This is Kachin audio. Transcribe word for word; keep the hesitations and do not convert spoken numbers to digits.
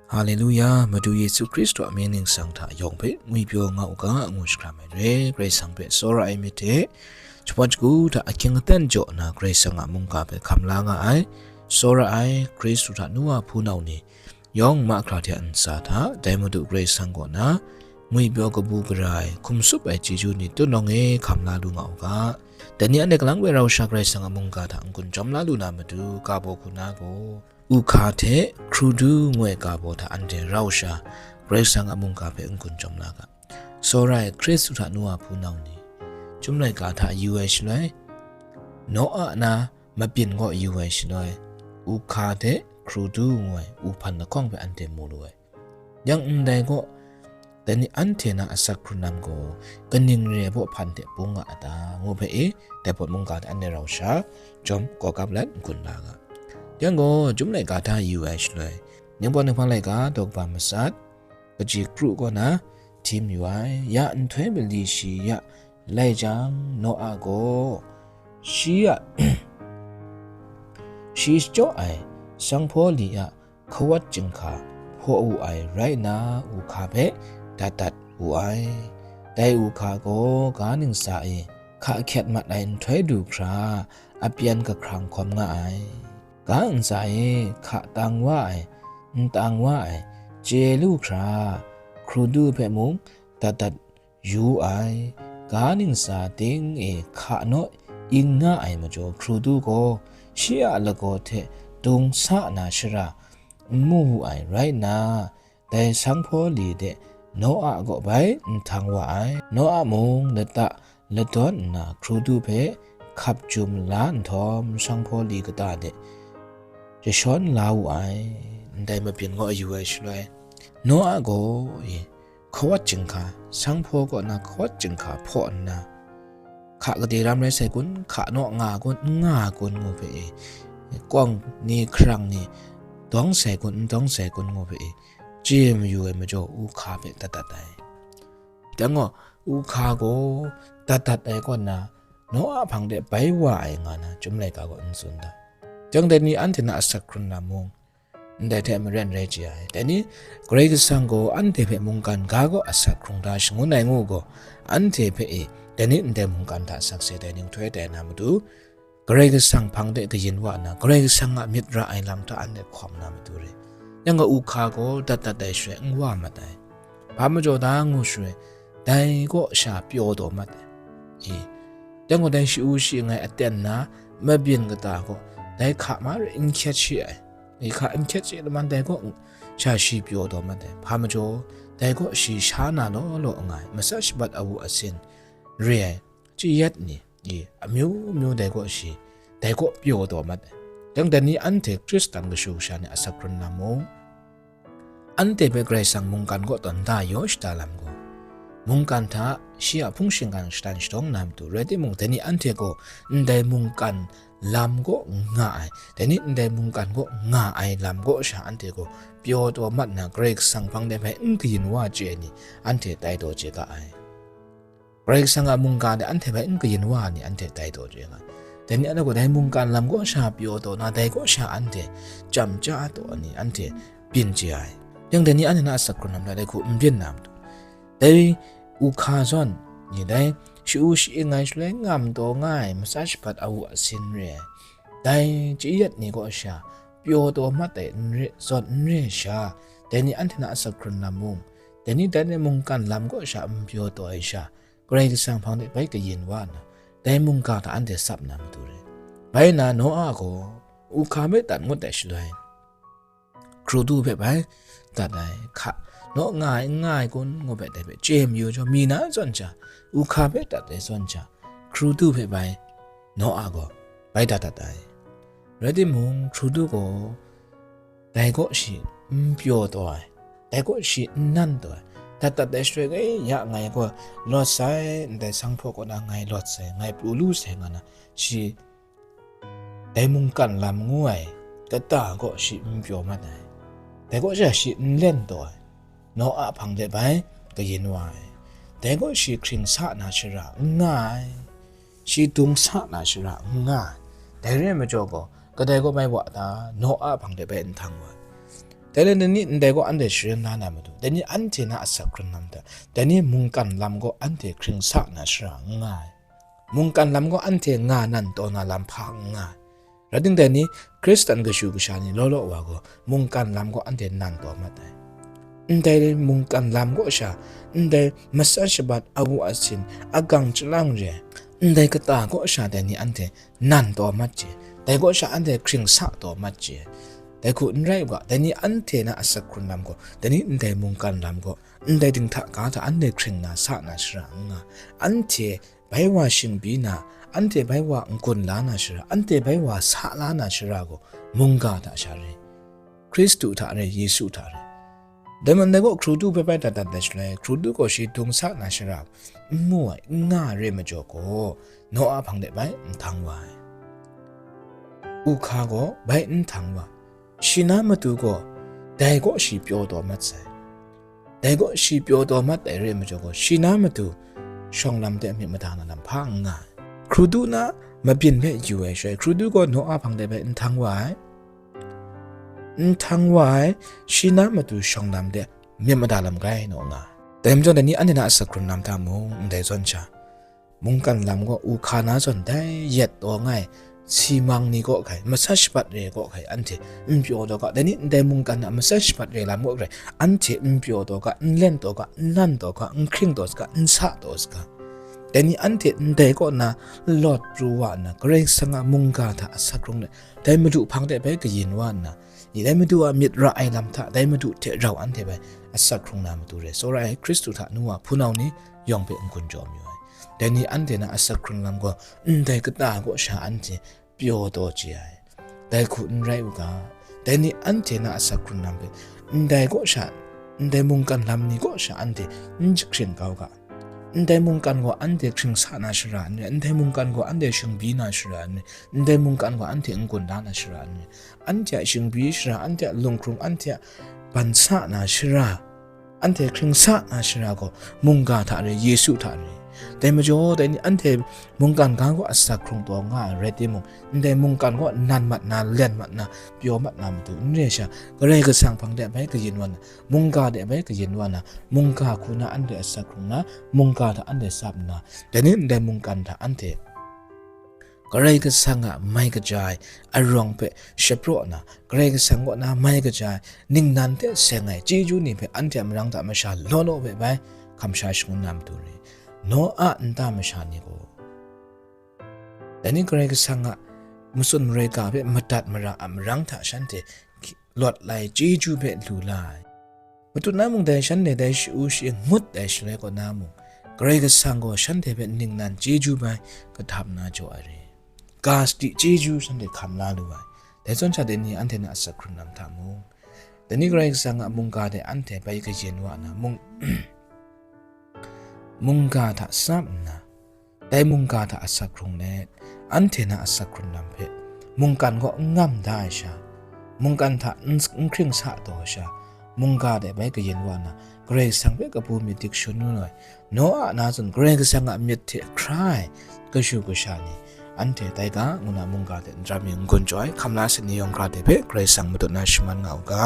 Haleluya, Madu Yesu Hkristu a mying ningsang hta yawng hpe ngwipyaw nga u ga, ngu jahkram ai re. Karai Kasang hpe tsawra ai myit hte, jahpawt shagu hta ahkying aten jaw nna, Karai Kasang a mungga hpe hkam la nga ai, tsawra ai Hkristu hta nu wa hpunau ni, yawng mahkra hte a ntsa hta, dai Madu Karai Kasang kaw na ngwipyaw kabu gara ai, hkum tsup ai chyeju ni tut nawng e hkam la lu nga u ga. Dai ni anhte kalang hpe rau sha Karai Kasang a mungga hta n-gun jawm la lu na matu, ga baw hku na gaw, u hka hte hkru du ngu ai ga baw hta anhte rau sha Karai Kasang a mungga hpe n-gun jawm la ga. Tsawra ai Hkristu hta nu wa hpunau ni, chyum laika hta yu ai shaloi, Noa na mabyin kaw yu ai shaloi, u hka hte hkru du ngu ai u hpan lahkawng hpe anhte mu lu ai. Yang ndai gaw, dai ni anhte na asak hkrun lam gaw, kaning re ai baw hpan hte bung nga a ta, ngu hpe e, dai pawt mungga hta anhte rau sha, jawm kawkap let n-gun la ga. Yang gaw, chyum laika hta yu ai shaloi, Ninghpawng Ninghpang laika daw kaba matsat, kaji kru kaw na htim yu ai, ya nhtoi mali shi ya lai jang, Noa gaw shi a, shi shachyaw ai sanghpaw li a hkawat chyinghka hpaw wu ai rai nna, u hka hpe dat dat wu ai. Dai u hka gaw ga ntsa e hka hkyet mat ai nhtoi du hkra, apyan kahkrang hkawm nga ai. Ga ntsa e hka tang wa ai, n tang wa ai, chye lu hkra, hkru du hpe mung dat dat yu ai. Ga ntsa ting e hka naw ing nga ai majaw, hkru du gaw shi a lagaw hte dung sa na shara n mu wu ai rai nna, dai sanghpaw li de Noa gaw bai nhtang wa ai. Noa mung lata ladawn nna hkru du hpe hkap jum la nhtawm, sanghpaw li kata de jashawn la wu ai. Ndai mabyin gaw yu ai shaloi, Noa gaw e, hkawat chyinghka, sanghpaw kaw na hkawat chyinghka hpaw nna, hka gade ram rai sai kun, hka naw nga kun, n nga kun ngu hpe e, kawng ni hkarang ni dawng sai kun, n dawng sai kun ngu hpe e, chye mayu ai majaw, u hka hpe dat dat ai. Dang gaw, u hka gaw dat dat ai kaw na, Noa hpang de bai wa ai nga na, chyum laika gaw n tsun da. Jang dai ni anhte na asak hkrun lam mung, ndai hte maren rai chye ai. Dai ni, Karai Kasang gaw anhte hpe mungkan ga kaw asak hkrung da shangun ai ngu gaw, anhte hpe e, dai ni ndai mungkan hta sakse dai ning htoi tai na matu, Karai Kasang hpang de kayin wa nna, Karai Kasang a myit ra ai lam hta anhte hkawm na matu re. Yang gaw u hka gaw dat dat ai shaloi n wa mat ai. Hpa majaw da ngu shaloi, dai kaw sha pyaw taw mat ai. I, yang gaw dai shi u shi ngai aten na, mabyin kata gaw, dai hka ma re n hkyet shi ai. I hka n hkyet shi laman dai kaw sha shi pyaw taw mat ai. Hpa majaw, dai kaw shi sha na law law nga ai, matsa shabat awu asin re ai, chye yat ni, i, amyu myu dai kaw shi, dai kaw pyaw taw mat ai. Dang dan ni anhte Hkristan kashu kasha ni asak hkrun lam mung, anhte hpe Karai Kasang mungkan kaw tawn da yaw shada lam gaw, mungkan hta shi a hpung shingkang shatan shadawng na matu rai timung, dai ni anhte gaw ndai mungkan lam kaw nga ai, dai ni ndai mungkan kaw nga ai lam kaw sha anhte gaw pyaw taw mat nna, Karai Kasang hpang de hpe n kayin wa chye ai ni anhte tai taw chye ga ai. Karai Kasang a mungga de anhte hpe n kayin wa ni anhte tai taw chye nga ai. Dai ni anhte gaw dai mungkan lam kaw sha pyaw taw na, dai kaw sha anhte cham chya taw ni anhte byin chye ai. Yang dai ni anhte na asak hkrun lam hta dai hku n byin na matu, dai u hka zawn ni, dai shi u shi ing ai shaloi ngam taw nga ai, matsa shabat awu asin re ai, dai chye yat ni kaw sha pyaw taw mat ai n re, zawn n re sha, dai ni anhte na asak hkrun lam mung, dai ni dai ni mungkan lam kaw sha n pyaw taw ai sha, Karai Kasang hpang de bai kayin wa nna, dai mungga hta anhte tsap na matu re. Bai nna Noa gaw u hka hpe dat ngut ai shaloi, hkru du hpe bai dat ai, hka naw nga ai, n nga ai kun ngu hpe dai hpe chye mayu jaw, mi na zawn sha, u hka hpe dat ai zawn sha, hkru du hpe bai Noa gaw bai dat dat ai. Rai timung, hkru du gaw dai kaw shi n pyaw taw ai, dai kaw shi n nan taw ai, dat dat ai shaloi, "E, ya ngai gaw lawt sai, ndai sanghpaw kaw na ngai lawt sai, ngai pru lu sai," nga na, shi dai mungkan lam ngu ai kata kaw shi n pyaw mat ai, dai kaw sha shi n len taw ai, Noa hpang de bai kayin wa ai, dai kaw shi hkring sa na shara n nga ai, shi dung sa na shara n nga ai. Dai re ai majaw gaw, kadai kaw bai wa ta, Noa hpang de bai n htang wa ai. Dai le dai ni ndai gaw anhte sharin la na matu, dai ni anhte na asak hkrung lam hta, dai ni mungkan lam gaw anhte hkring sa na shara n nga ai. Mungkan lam gaw anhte nga nan taw na lam hpa n nga ai. Rai timung, dai ni Hkristan kashu kasha ni law law wa gaw, mungkan lam gaw anhte nan taw mat ai. Ndai mungkan lam kaw sha, ndai matsan shabat, awu asin, agang chyalang re ai, ndai kata kaw sha dai ni anhte nan taw mat chye, dai kaw sha anhte hkring sa taw mat chye. Dai hku n rai u ga, dai ni anhte na asak hkrung lam gaw, dai ni ndai mungkan lam gaw, ndai dinghta ga hta anhte hkring na sa na shara n nga, anhte bai wa shingbyi na, anhte bai wa n-gun la na shara, anhte bai wa sa la na shara gaw, mungga hta sha re, Hkristu hta re, Yesu hta re. Dai man dai gaw, Hkristu bai bai dat dat ai shaloi, Hkristu gaw shi dung sa na shara n mu ai, n nga ai re majaw gaw, Noa hpang de bai n htang wa ai. Uhka gaw bai n htang wa, shi na matu gaw, dai gaw shi pyaw taw mat sai. Dai gaw shi pyaw taw mat ai re majaw gaw, shi na matu shawng lam de myit mada na lam hpa n nga ai. Hkristu na mabyin hpe yu ai shaloi, Hkristu gaw Noa hpang de bai n htang wa ai. N htang wa ai, shi na matu shawng lam de myit mada lam gai naw nga ai. Dai majaw, dai ni anhte na asak hkrung lam hta mung ndai zawn sha, mungkan lam gaw uhka na zawn dai yet taw nga ai, simang ni kaw hkai, masat shabat re kaw hkai, anhte n pyaw taw ga, dai ni ndai mungkan a masat shabat re lam kaw hkai, anhte n pyaw taw ga, n len taw ga, n nan taw ga, n hkring taw saga, n sa taw saga. Dai ni anhte ndai kaw na lawt pru wa nna, Karai Kasang a mungga hta asak hkrung let, dai Madu hpang de bai kayin wa nna, dai Madu a myit ra ai lam hta, dai Madu hte rau anhte bai asak hkrung na matu re, tsawra ai Hkristu hta nu wa hpunau ni yawng hpe n-gun jaw mayu ai. Dai ni anhte na asak hkrung lam gaw, ndai kata kaw sha anhte pyaw taw chye ai. Dai hku n rai u ga, dai ni anhte na asak hkrung lam hpe, ndai kaw sha, ndai mungkan lam ni kaw sha anhte n jahkring kau ga, ndai mungkan gaw anhte hkring sa na shara n re, ndai mungkan gaw anhte shingbyi na shara n re, ndai mungkan gaw anhte n-gun la na shara n re, anhte a shingbyi shara, anhte a lunghkrung, anhte a ban sa na shara, anhte hkring sa na shara gaw, mungga hta re, Yesu hta re. Dai majaw, dai ni anhte mungkan ga gaw asak hkrung taw nga ai rai timung, ndai mungkan gaw nan mat na, len mat na, pyaw mat na matu n re sha, Karai Kasang hpang de bai kayin wa na, mungga de bai kayin wa na, mungga hku na anhte asak hkrung na, mungga hta anhte sap nna, dai ni ndai mungkan hta anhte Karai Kasang a mai kaja ai arawng hpe shapraw nna, Karai Kasang kaw na mai kaja ai ningnan hte seng ai chyeju ni hpe anhte a marang hta masha law law hpe bai hkam sha shangun na matu re. Noa a nta masha ni gaw, dai ni Karai Kasang a matsun maroi ga hpe madat mara a marang hta shanhte lawt lai chyeju hpe lu la ai. Matut na mung dai shanhte dai sha-u shi-ing ngut ai shaloi kaw na mung, Karai Kasang gaw shanhte hpe ningnan chyeju bai kahtap na jaw ai re. Ga sadi chyeju shanhte hkam la lu ai. Dai zawn sha dai ni anhte na asak hkrung lam hta mung, dai ni Karai Kasang a mungga de anhte bai kayin wa na mung, mungga hta sap nna, dai mungga hta asak hkrung let, anhte na asak hkrung lam hpe mungkan gaw n ngam da ai sha, mungkan hta n, n hkring sa taw ai sha, mungga de bai kayin wa na, Karai Kasang hpe kabu myit dik shangun ai, Noa a na zawn Karai Kasang a myit hte hkra ai kashu kasha ni, anhte dai ga ngu na mungga de n ram mi n-gun jaw ai, hkam la ai ni yawng hkra de hpe Karai Kasang matut na shaman nga u ga.